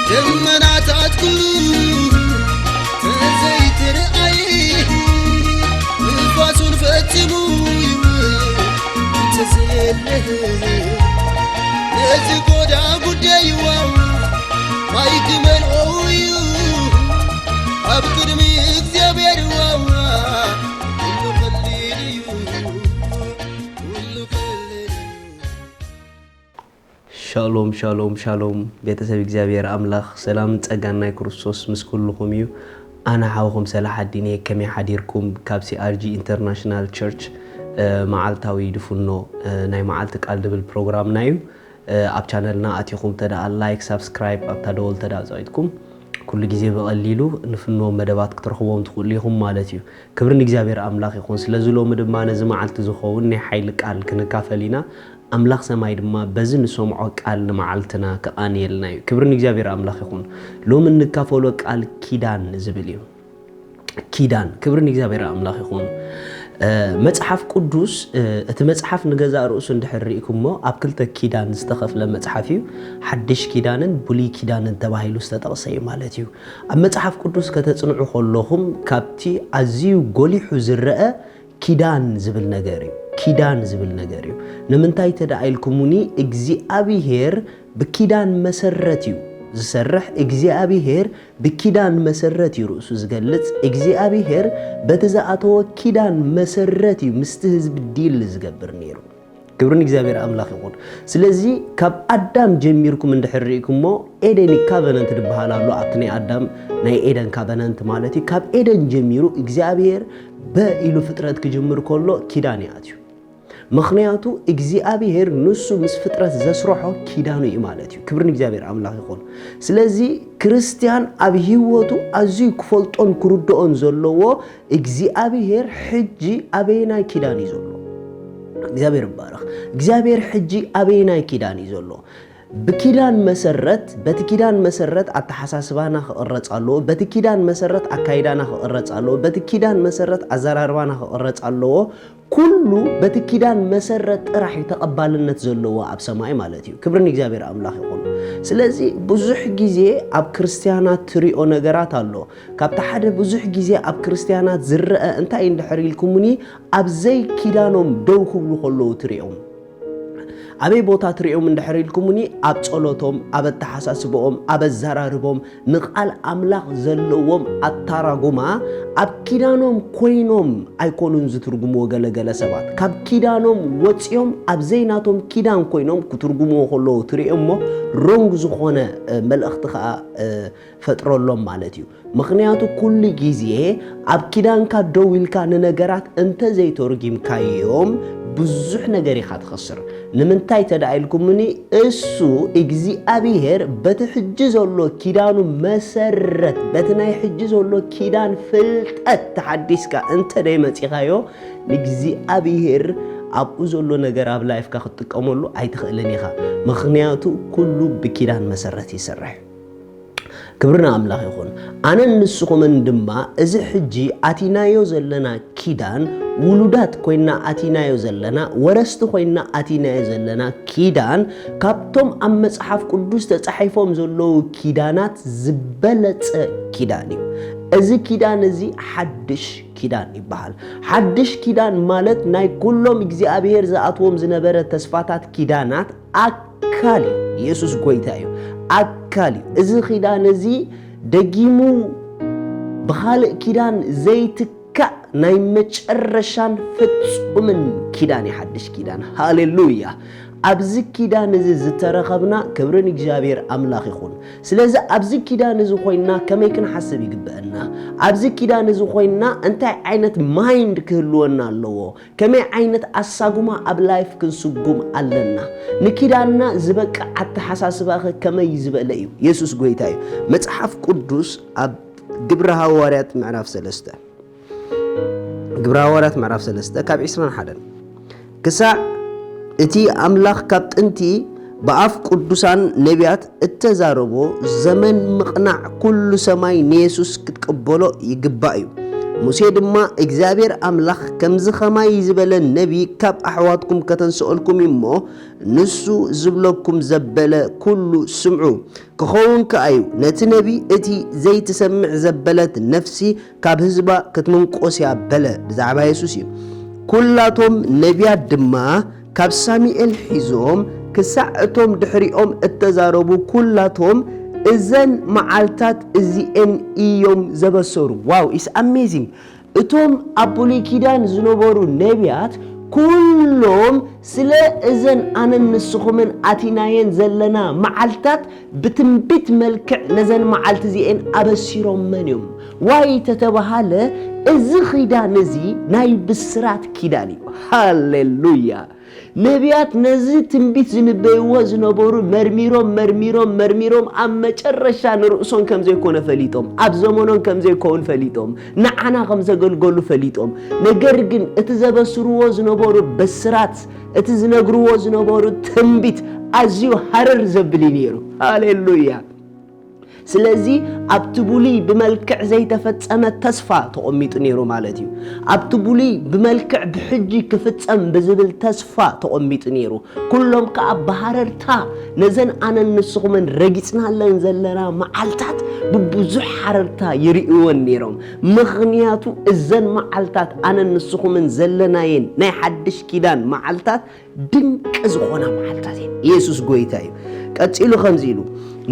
ደመናታት ኩሉ ተዘይትርኣይ፣ ንፋሱን ፈጺሙ ይውል እንተዘየለ፣ ነዚ ጎዳ ጉዳይዋ ማይ ክመልኦ እዩ ኣብ ቅድሚ እግዚኣብሔር ዋዋ። ኩሉ ቀሊል እዩ፣ ኩሉ ቀሊል እዩ። ሻሎም፣ ሻሎም፣ ሻሎም። ቤተሰብ እግዚኣብሔር ኣምላኽ፣ ሰላምን ጸጋን ናይ ክርስቶስ ምስ ኩልኹም እዩ። ኣነ ሓውኹም ሰላሕ ኣዲን እየ። ከመይ ሓዲርኩም? ካብ ሲ ኣር ጂ ኢንተርናሽናል ቸርች፣ እ፣ መዓልታዊ ድፍኖ፣ እ፣ ናይ መዓልቲ ቃል ድብል ፕሮግራምና እዩ። እ፣ ኣብ ቻነልና ኣቲኹም ተደኣ ላይክ፣ ሳብስክራይብ፣ ኣብታ ደወል ተደኣ ጸቒጥኩም፣ ኩሉ ግዜ ብቐሊሉ ንፍኖ መደባት ክትረኽቦም ትኽእሉ ኢኹም ማለት እዩ። ክብሪ ንእግዚኣብሔር ኣምላኽ ይኹን። ስለዚ ሎሚ ድማ ነዚ መዓልቲ ዝኸውን ናይ ሓይሊ ቃል ክንካፈል ኢና። ኣምላኽ ሰማይ ድማ በዚ ንሰምዖ ቃል ንመዓልትና ክቓንየልና እዩ። ክብሪ ንእግዚኣብሔር ኣምላኽ ይኹን። ሎሚ እንካፈሎ ቃል ኪዳን ዝብል እዩ። ኪዳን፣ ክብሪ ንእግዚኣብሔር ኣምላኽ ይኹን። እ፣ መጽሓፍ ቅዱስ፣ እ፣ እቲ መጽሓፍ ንገዛእ ርእሱ እንድሕር ርኢኩሞ ኣብ ክልተ ኪዳን ዝተኸፍለ መጽሓፍ እዩ። ሓድሽ ኪዳንን ብሉይ ኪዳንን ተባሂሉ ዝተጠቕሰ እዩ ማለት እዩ። ኣብ መጽሓፍ ቅዱስ ከተጽንዑ ከለኹም ካብቲ ኣዝዩ ጎሊሑ ዝረአ ኪዳን ዝብል ነገር እዩ። ኪዳን ዝብል ነገር እዩ። ንምንታይ ተደኣ ኢልኩሙኒ፣ እግዚኣብሄር ብኪዳን መሰረት እዩ ዝሰርሕ። እግዚኣብሄር ብኪዳን መሰረት እዩ ርእሱ ዝገልጽ። እግዚኣብሄር በቲ ዝኣተዎ ኪዳን መሰረት እዩ ምስቲ ህዝቢ ዲል ዝገብር ነይሩ። ክብሪ ንእግዚኣብሔር ኣምላኽ ይኹን። ስለዚ ካብ ኣዳም ጀሚርኩም እንድሕር ርኢኩሞ፣ ኤደን ካቨነንት ዝበሃል ኣሎ። ኣብቲ ናይ ኣዳም ናይ ኤደን ካቨነንት ማለት እዩ። ካብ ኤደን ጀሚሩ እግዚኣብሔር በ ኢሉ ፍጥረት ክጅምር ከሎ ኪዳን እዩ ኣትዩ። ምኽንያቱ እግዚኣብሔር ንሱ ምስ ፍጥረት ዘስረሖ ኪዳኑ እዩ ማለት እዩ። ክብሪ ንእግዚኣብሔር ኣምላኽ ይኹን። ስለዚ ክርስትያን ኣብ ህይወቱ ኣዝዩ ክፈልጦን ክርድኦን ዘለዎ እግዚኣብሔር ሕጂ ኣበየናይ ኪዳን እዩ ዘሎ? እግዚኣብሔር ይባረኽ። እግዚኣብሔር ሕጂ ኣበየናይ ኪዳን እዩ ዘሎ? ብኪዳን መሰረት፣ በቲ ኪዳን መሰረት ኣተሓሳስባና ክቕረጽ ኣለዎ። በቲ ኪዳን መሰረት ኣካይዳና ክቕረጽ ኣለዎ። በቲ ኪዳን መሰረት ኣዘራርባና ክቕረጽ ኣለዎ። ኩሉ በቲ ኪዳን መሰረት ጥራሕ እዩ ተቐባልነት ዘለዎ ኣብ ሰማይ ማለት እዩ። ክብሪ ንእግዚኣብሔር ኣምላኽ ይኹን። ስለዚ ብዙሕ ግዜ ኣብ ክርስትያናት ትሪኦ ነገራት ኣሎ። ካብቲ ሓደ ብዙሕ ግዜ ኣብ ክርስትያናት ዝረአ እንታይ እንድሕር ኢልኩምኒ፣ ኣብ ዘይኪዳኖም ደው ክብሉ ከለዉ ትሪኦም። ኣበይ ቦታ ትሪኦም እንድሕር ኢልኩምኒ፣ ኣብ ጸሎቶም፣ ኣብ ኣተሓሳስብኦም፣ ኣብ ኣዘራርቦም፣ ንቓል ኣምላኽ ዘለዎም ኣታራጉማ ኣብ ኪዳኖም ኮይኖም ኣይኮኑን ዝትርጉምዎ። ገለገለ ሰባት ካብ ኪዳኖም ወጺኦም ኣብ ዘይናቶም ኪዳን ኮይኖም ክትርጉምዎ ከለዉ ትሪኦ እሞ፣ ሮንግ ዝኾነ፣ እ፣ መልእኽቲ ከኣ፣ እ፣ ፈጥረሎም ማለት እዩ። ምኽንያቱ ኩሉ ግዜ ኣብ ኪዳንካ ደው ኢልካ ንነገራት እንተ ዘይተርጊምካዮም ብዙሕ ነገር ኢኻ ትኸስር። ንምንታይ ተደኣ ኢልኩምኒ፣ እሱ እግዚኣብሄር በቲ ሕጂ ዘሎ ኪዳኑ መሰረት፣ በቲ ናይ ሕጂ ዘሎ ኪዳን ፍልጠት ተሓዲስካ እንተ ደይመጺኻዮ፣ ንእግዚኣብሄር ኣብኡ ዘሎ ነገር ኣብ ላይፍካ ክትጥቀመሉ ኣይትኽእልን ኢኻ። ምኽንያቱ ኩሉ ብኪዳን መሰረት ይሰርሕ። ክብሪ ንኣምላኽ ይኹን። ኣነን ንስኹምን ድማ እዚ ሕጂ ኣቲናዮ ዘለና ኪዳን፣ ውሉዳት ኮይና ኣቲናዮ ዘለና፣ ወረስቲ ኮይና ኣቲናዮ ዘለና ኪዳን፣ ካብቶም ኣብ መጽሓፍ ቅዱስ ተጻሒፎም ዘለዉ ኪዳናት ዝበለጸ ኪዳን እዩ። እዚ ኪዳን እዚ ሓድሽ ኪዳን ይበሃል። ሓድሽ ኪዳን ማለት ናይ ኩሎም እግዚኣብሔር ዝኣትዎም ዝነበረ ተስፋታት ኪዳናት ኣካል እዩ። የሱስ ጐይታ እዩ። ኣካል እዩ። እዚ ኪዳን እዚ ደጊሙ ብኻልእ ኪዳን ዘይትካእ ናይ መጨረሻን ፍጹምን ኪዳን እዩ ሓድሽ ኪዳን። ሃሌሉያ! ኣብዚ ኪዳን እዚ ዝተረኸብና ክብሪ ንእግዚኣብሔር ኣምላኽ ይኹን። ስለዚ ኣብዚ ኪዳን እዚ ኮይንና ከመይ ክንሓስብ ይግበአና? ኣብዚ ኪዳን እዚ ኮይንና እንታይ ዓይነት ማይንድ ክህልወና ኣለዎ? ከመይ ዓይነት ኣሳጉማ ኣብ ላይፍ ክንስጉም ኣለና? ንኪዳንና ዝበቅዕ ኣተሓሳስባኸ ከመይ ዝበለ እዩ? የሱስ ጐይታ እዩ። መጽሓፍ ቅዱስ ኣብ ግብረ ሃዋርያት ምዕራፍ ሰለስተ፣ ግብረ ሃዋርያት ምዕራፍ ሰለስተ ካብ ዕስራን ሓደን፣ ክሳዕ እቲ ኣምላኽ ካብ ጥንቲ ብኣፍ ቅዱሳን ነቢያት እተዛረቦ ዘመን ምቕናዕ ኩሉ ሰማይ ንየሱስ ክትቅበሎ ይግባእ እዩ። ሙሴ ድማ እግዚኣብሔር ኣምላኽ ከምዚ ኸማይ ዝበለ ነቢ ካብ ኣሕዋትኩም ከተንስኦልኩም እዩ እሞ ንሱ ዝብለኩም ዘበለ ኩሉ ስምዑ። ክኸውን ከኣዩ ነቲ ነቢ እቲ ዘይትሰምዕ ዘበለት ነፍሲ ካብ ህዝባ ክትምንቆስ እያ በለ ብዛዕባ የሱስ እዩ። ኩላቶም ነቢያት ድማ ካብ ሳሙኤል ሒዞም ክሳዕ እቶም ድሕሪኦም እተዛረቡ ኩላቶም እዘን መዓልታት እዚኤን እዮም ዘበሰሩ። ዋው ኢስ ኣሜዚንግ። እቶም ኣብ ብሉይ ኪዳን ዝነበሩ ነቢያት ኩሎም ስለ እዘን ኣነን ንስኹምን ኣቲናየን ዘለና መዓልታት ብትንቢት መልክዕ ነዘን መዓልቲ እዚኤን ኣበሲሮመን እዮም። ዋይ ተተባሃለ እዚ ኪዳን እዚ ናይ ብስራት ኪዳን እዩ። ሃሌሉያ። ነቢያት ነዚ ትንቢት ዝንበይዎ ዝነበሩ መርሚሮም መርሚሮም መርሚሮም ኣብ መጨረሻ ንርእሶም ከም ዘይኮነ ፈሊጦም፣ ኣብ ዘመኖም ከም ዘይከውን ፈሊጦም፣ ንዓና ከም ዘገልገሉ ፈሊጦም። ነገር ግን እቲ ዘበስርዎ ዝነበሩ ብስራት፣ እቲ ዝነግርዎ ዝነበሩ ትንቢት ኣዝዩ ሃረር ዘብል እዩ ነይሩ። ሃሌሉያ። ስለዚ ኣብቲ ብሉይ ብመልክዕ ዘይተፈጸመ ተስፋ ተቐሚጡ ነይሩ ማለት እዩ። ኣብቲ ብሉይ ብመልክዕ ብሕጂ ክፍጸም ብዝብል ተስፋ ተቐሚጡ ነይሩ። ኩሎም ከኣ ብሃረርታ ነዘን ኣነን ንስኹምን ረጊጽናለን ዘለና መዓልታት ብብዙሕ ሃረርታ ይርእይወን ነይሮም። ምኽንያቱ እዘን መዓልታት ኣነን ንስኹምን ዘለናየን ናይ ሓድሽ ኪዳን መዓልታት ድንቂ ዝኾና መዓልታት እየን። ኢየሱስ ጎይታ እዩ። ቀጺሉ ከምዚ ኢሉ፣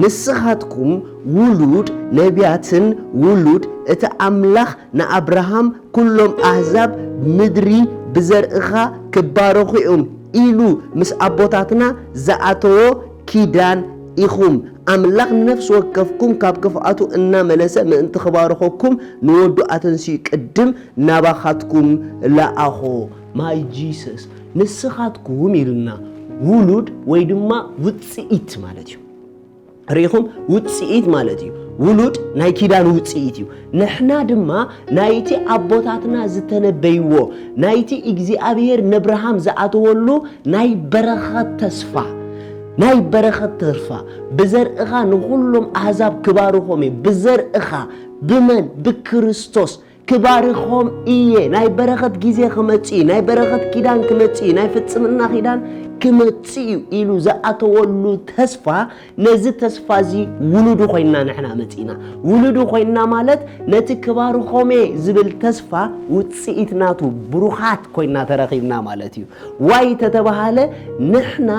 ንስኻትኩም ውሉድ ነቢያትን ውሉድ እቲ ኣምላኽ ንኣብርሃም ኩሎም ኣህዛብ ምድሪ ብዘርእኻ ክባረኹ እዮም ኢሉ ምስ ኣቦታትና ዝኣተዎ ኪዳን ኢኹም። ኣምላኽ ንነፍሲ ወከፍኩም ካብ ክፍኣቱ እናመለሰ ምእንቲ ክባርኸኩም ንወዱ ኣተንስዩ ቅድም ናባኻትኩም ለኣኾ። ማይ ጂሰስ። ንስኻትኩም ኢልና ውሉድ ወይ ድማ ውፅኢት ማለት እዩ። ርኢኹም? ውፅኢት ማለት እዩ። ውሉድ ናይ ኪዳን ውፅኢት እዩ። ንሕና ድማ ናይቲ ኣቦታትና ዝተነበይዎ፣ ናይቲ እግዚኣብሔር ነብርሃም ዝኣተወሉ ናይ በረኸት ተስፋ፣ ናይ በረኸት ተስፋ፣ ብዘርእኻ ንኹሎም ኣህዛብ ክባርኾም እየ። ብዘርእኻ፣ ብመን? ብክርስቶስ ክባርኾም እየ። ናይ በረኸት ግዜ ክመጽእ እዩ። ናይ በረኸት ኪዳን ክመጽእ እዩ። ናይ ፍጽምና ኪዳን ክመጽእ እዩ ኢሉ ዝኣተወሉ ተስፋ፣ ነዚ ተስፋ እዚ ውሉዱ ኮይንና ንሕና መጺእና። ውሉዱ ኮይንና ማለት ነቲ ክባርኾም እየ ዝብል ተስፋ ውጽኢት ናቱ ብሩኻት ኮይንና ተረኺብና ማለት እዩ። ዋይ ተተባሃለ ንሕና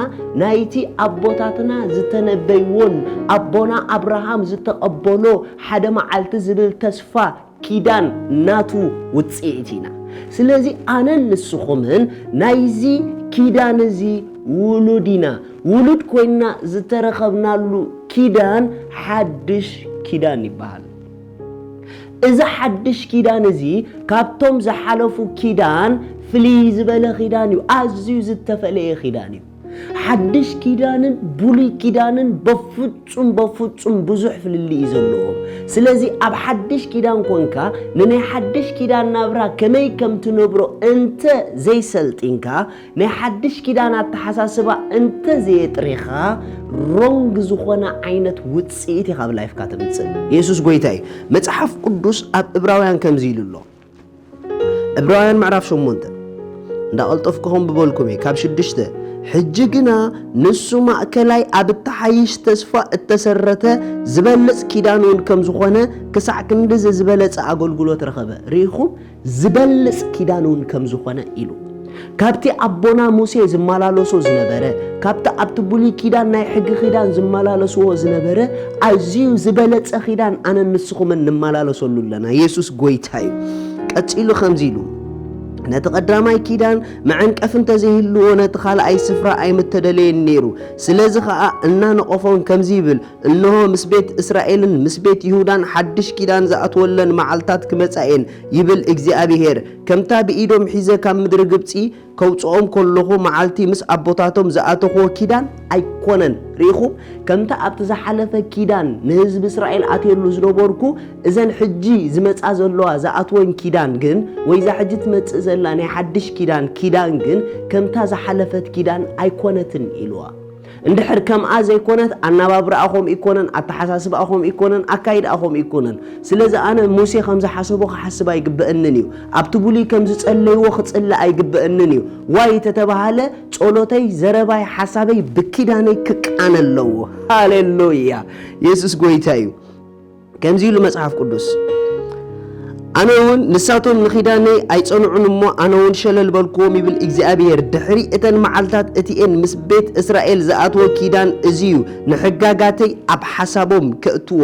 ናይቲ ኣቦታትና ዝተነበይዎን ኣቦና ኣብርሃም ዝተቐበሎ ሓደ መዓልቲ ዝብል ተስፋ ኪዳን ናቱ ውጽኢት ኢና። ስለዚ ኣነን ንስኹምን ናይዚ ኪዳን እዚ ውሉድ ኢና። ውሉድ ኮይንና ዝተረኸብናሉ ኪዳን ሓድሽ ኪዳን ይበሃል። እዚ ሓድሽ ኪዳን እዚ ካብቶም ዝሓለፉ ኪዳን ፍልይ ዝበለ ኪዳን እዩ። ኣዝዩ ዝተፈለየ ኪዳን እዩ። ሓድሽ ኪዳንን ብሉይ ኪዳንን በፍጹም በፍጹም ብዙሕ ፍልልይ እዩ ዘለዎም። ስለዚ ኣብ ሓድሽ ኪዳን ኮንካ ንናይ ሓድሽ ኪዳን ናብራ ከመይ ከም ትነብሮ እንተ ዘይሰልጢንካ፣ ናይ ሓድሽ ኪዳን ኣተሓሳስባ እንተ ዘየጥሪኻ፣ ሮንግ ዝኾነ ዓይነት ውጽኢት ኢኻ ኣብ ላይፍካ ተምጽእ። የሱስ ጎይታ እዩ። መጽሓፍ ቅዱስ ኣብ ዕብራውያን ከምዚ ኢሉ ኣሎ። ዕብራውያን ምዕራፍ ሸሞንተ፣ እንዳቐልጠፍኩ ከንብበልኩም እየ፣ ካብ ሽዱሽተ፣ ሕጂ ግና ንሱ ማእከላይ ኣብ እተሓይሽ ተስፋ እተሰረተ ዝበልጽ ኪዳን እውን ከም ዝኾነ፣ ክሳዕ ክንድዚ ዝበለጸ ኣገልግሎት ረኸበ። ርኢኹም? ዝበልጽ ኪዳን እውን ከም ዝኾነ ኢሉ። ካብቲ ኣቦና ሙሴ ዝመላለሶ ዝነበረ፣ ካብቲ ኣብቲ ብሉይ ኪዳን ናይ ሕጊ ኪዳን ዝመላለስዎ ዝነበረ፣ ኣዝዩ ዝበለጸ ኪዳን ኣነን ንስኹምን ንመላለሰሉ ኣለና። የሱስ ጎይታ እዩ። ቀጺሉ ከምዚ ኢሉ፣ ነቲ ቀዳማይ ኪዳን መዐንቀፊ እንተዘይህልዎ፣ ነቲ ካልኣይ ስፍራ ኣይምተደለየን ነይሩ። ስለዚ ኸኣ እናነቐፎም ከምዚ ይብል፣ እንሆ፣ ምስ ቤት እስራኤልን ምስ ቤት ይሁዳን ሓድሽ ኪዳን ዝኣትወለን መዓልታት ክመጻ እየን፣ ይብል እግዚኣብሄር። ከምታ ብኢዶም ሒዘ ካብ ምድሪ ግብጺ ከውጽኦም ከለኹ መዓልቲ ምስ ኣቦታቶም ዝኣተኽዎ ኪዳን ኣይኮነን። ርኢኹም? ከምታ ኣብቲ ዝሓለፈ ኪዳን ንህዝቢ እስራኤል ኣትየሉ ዝነበርኩ፣ እዘን ሕጂ ዝመጻ ዘለዋ ዝኣትወን ኪዳን ግን፣ ወይ እዛ ሕጂ ትመጽእ ዘላ ናይ ሓድሽ ኪዳን ኪዳን ግን፣ ከምታ ዝሓለፈት ኪዳን ኣይኮነትን ኢልዋ። እንድሕር ከምኣ ዘይኮነት፣ ኣናባብራኣ ከምኡ ይኮነን፣ ኣተሓሳስባኣ ከምኡ ይኮነን፣ ኣካይዳኣ ከምኡ ይኮነን። ስለዚ ኣነ ሙሴ ከም ዝሓሰቦ ክሓስብ ኣይግበአንን እዩ። ኣብቲ ብሉይ ከም ዝጸለይዎ ክጽለ ኣይግበአንን እዩ። ዋይ ተተባሃለ፣ ጸሎተይ፣ ዘረባይ፣ ሓሳበይ ብኪዳነይ ክቃነ ኣለዎ። ሃሌሉያ! የሱስ ጎይታ እዩ። ከምዚ ኢሉ መጽሓፍ ቅዱስ፣ ኣነ እውን ንሳቶም ንኺዳነይ ኣይጸንዑን እሞ፣ ኣነ እውን ሸለል በልክዎም ይብል እግዚኣብሔር። ድሕሪ እተን መዓልታት እቲኤን ምስ ቤት እስራኤል ዝኣትዎ ኪዳን እዚ እዩ፣ ንሕጋጋተይ ኣብ ሓሳቦም ከእትዎ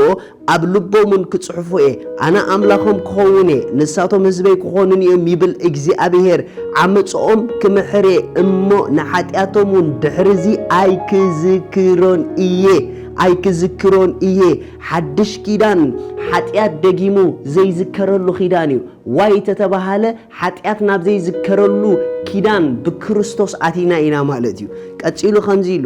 ኣብ ልቦም እውን ክጽሕፎ እየ። ኣነ ኣምላኾም ክኸውን እየ፣ ንሳቶም ህዝበይ ክኾኑን እዮም ይብል እግዚኣብሔር። ዓመጽኦም ክምሕር እየ እሞ ንሓጢኣቶም እውን ድሕርዚ ኣይክዝክሮን እየ፣ ኣይክዝክሮን እየ። ሓድሽ ኪዳን ሓጢኣት ደጊሙ ዘይዝከረሉ ኪዳን እዩ። ዋይ ተተባሃለ፣ ሓጢኣት ናብ ዘይዝከረሉ ኪዳን ብክርስቶስ ኣቲና ኢና ማለት እዩ። ቀጺሉ ከምዚ ኢሉ፣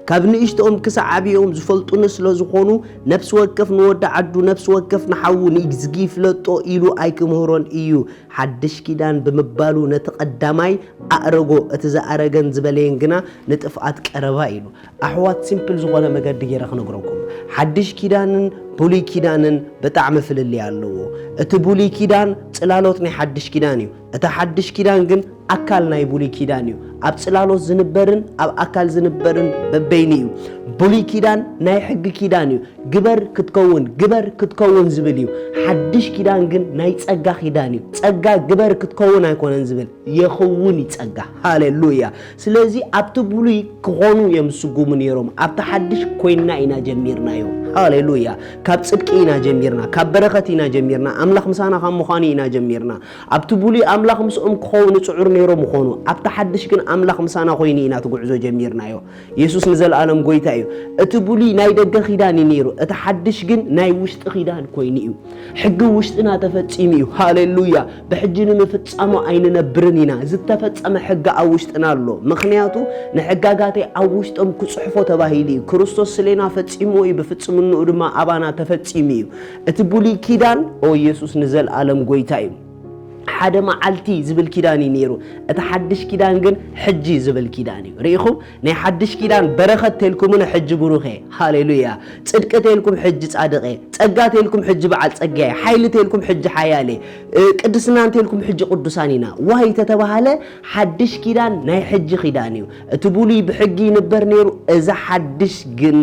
ካብ ንእሽቶኦም ክሳዕ ዓብዮም ዝፈልጡኒ ስለ ዝኾኑ፣ ነፍሲ ወከፍ ንወዲ ዓዱ፣ ነፍሲ ወከፍ ንሓዉ ንእግዚጊ ይፍለጦ ኢሉ ኣይክምህሮን እዩ። ሓድሽ ኪዳን ብምባሉ ነቲ ቀዳማይ ኣእረጎ፣ እቲ ዝኣረገን ዝበለየን ግና ንጥፍኣት ቀረባ ኢሉ። ኣሕዋት፣ ሲምፕል ዝኾነ መገዲ ገይረ ክነግረኩም። ሓድሽ ኪዳንን ብሉይ ኪዳንን ብጣዕሚ ፍልልይ ኣለዎ። እቲ ብሉይ ኪዳን ጽላሎት ናይ ሓድሽ ኪዳን እዩ። እቲ ሓድሽ ኪዳን ግን ኣካል ናይ ብሉይ ኪዳን እዩ። ኣብ ጽላሎት ዝንበርን ኣብ ኣካል ዝንበርን በበይኑ እዩ። ብሉይ ኪዳን ናይ ሕጊ ኪዳን እዩ። ግበር ክትከውን፣ ግበር ክትከውን ዝብል እዩ። ሓድሽ ኪዳን ግን ናይ ጸጋ ኪዳን እዩ። ጸጋ ግበር ክትከውን ኣይኮነን ዝብል፣ የኸውን እዩ ጸጋ። ሃሌሉያ። ስለዚ ኣብቲ ብሉይ ክኾኑ እዮም ዝስጉሙ ነይሮም። ኣብቲ ሓድሽ ኮይንና ኢና ጀሚርናዮ። ሃሌሉያ። ካብ ጽድቂ ኢና ጀሚርና፣ ካብ በረኸት ኢና ጀሚርና፣ ኣምላኽ ምሳና ካብ ምዃኑ ኢና ጀሚርና። ኣብቲ ብሉይ ኣምላኽ ምስኦም ክኸውን ጽዑር ነይሮም ይኾኑ። ኣብቲ ሓድሽ ግን ኣምላኽ ምሳና ኮይኑ ኢና እቲ ጉዕዞ ጀሚርናዮ። የሱስ ንዘለኣለም ጎይታ እዩ። እቲ ብሉይ ናይ ደገ ኪዳን እዩ ነይሩ፣ እቲ ሓድሽ ግን ናይ ውሽጢ ኪዳን ኮይኑ እዩ። ሕጊ ውሽጥና ተፈጺሙ እዩ። ሃሌሉያ። ብሕጂ ንምፍጻሙ ኣይንነብርን ኢና። ዝተፈጸመ ሕጊ ኣብ ውሽጥና ኣሎ። ምኽንያቱ ንሕጋጋተይ ኣብ ውሽጦም ክጽሕፎ ተባሂሉ እዩ። ክርስቶስ ስሌና ፈጺምዎ እዩ፣ ብፍጽምንኡ ድማ ኣባና ተፈጺሙ እዩ። እቲ ብሉይ ኪዳን፣ ኦ፣ የሱስ ንዘለኣለም ጎይታ እዩ። ሓደ መዓልቲ ዝብል ኪዳን እዩ ነይሩ። እቲ ሓድሽ ኪዳን ግን ሕጂ ዝብል ኪዳን እዩ። ርኢኹም? ናይ ሓድሽ ኪዳን በረኸት ተልኩምኒ፣ ሕጂ ብሩኸ። ሃሌሉያ። ጽድቂ ተልኩም፣ ሕጂ ጻድቐ። ጸጋ ተልኩም፣ ሕጂ በዓል ጸጋየ። ሓይሊ ተልኩም፣ ሕጂ ሓያለ። እ፣ ቅድስና እንተልኩም፣ ሕጂ ቅዱሳን ኢና። ዋይ ተተባሃለ፣ ሓድሽ ኪዳን ናይ ሕጂ ኪዳን እዩ። እቲ ብሉይ ብሕጊ ይንበር ነይሩ፣ እዚ ሓድሽ ግን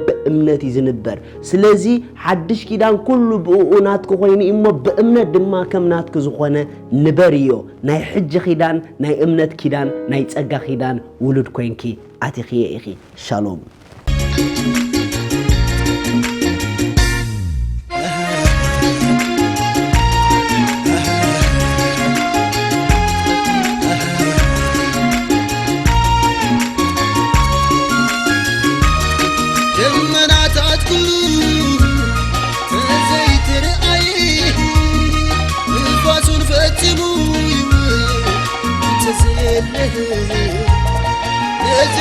ብእምነት እዩ ዝንበር። ስለዚ ሓድሽ ኪዳን ኩሉ ብእኡ ናትኪ ኮይኑ እዩ እሞ፣ ብእምነት ድማ ከም ናትኪ ዝኾነ ንበርዮ። ናይ ሕጂ ኪዳን፣ ናይ እምነት ኪዳን፣ ናይ ጸጋ ኪዳን ውሉድ ኮይንኪ ኣቲኽዮ ኢኺ። ሻሎም። ደመናታትኩ ተዘይትርኣይ፣ ንፋሱን ፈጺሙ ይውል ተዘየለ። ነዚ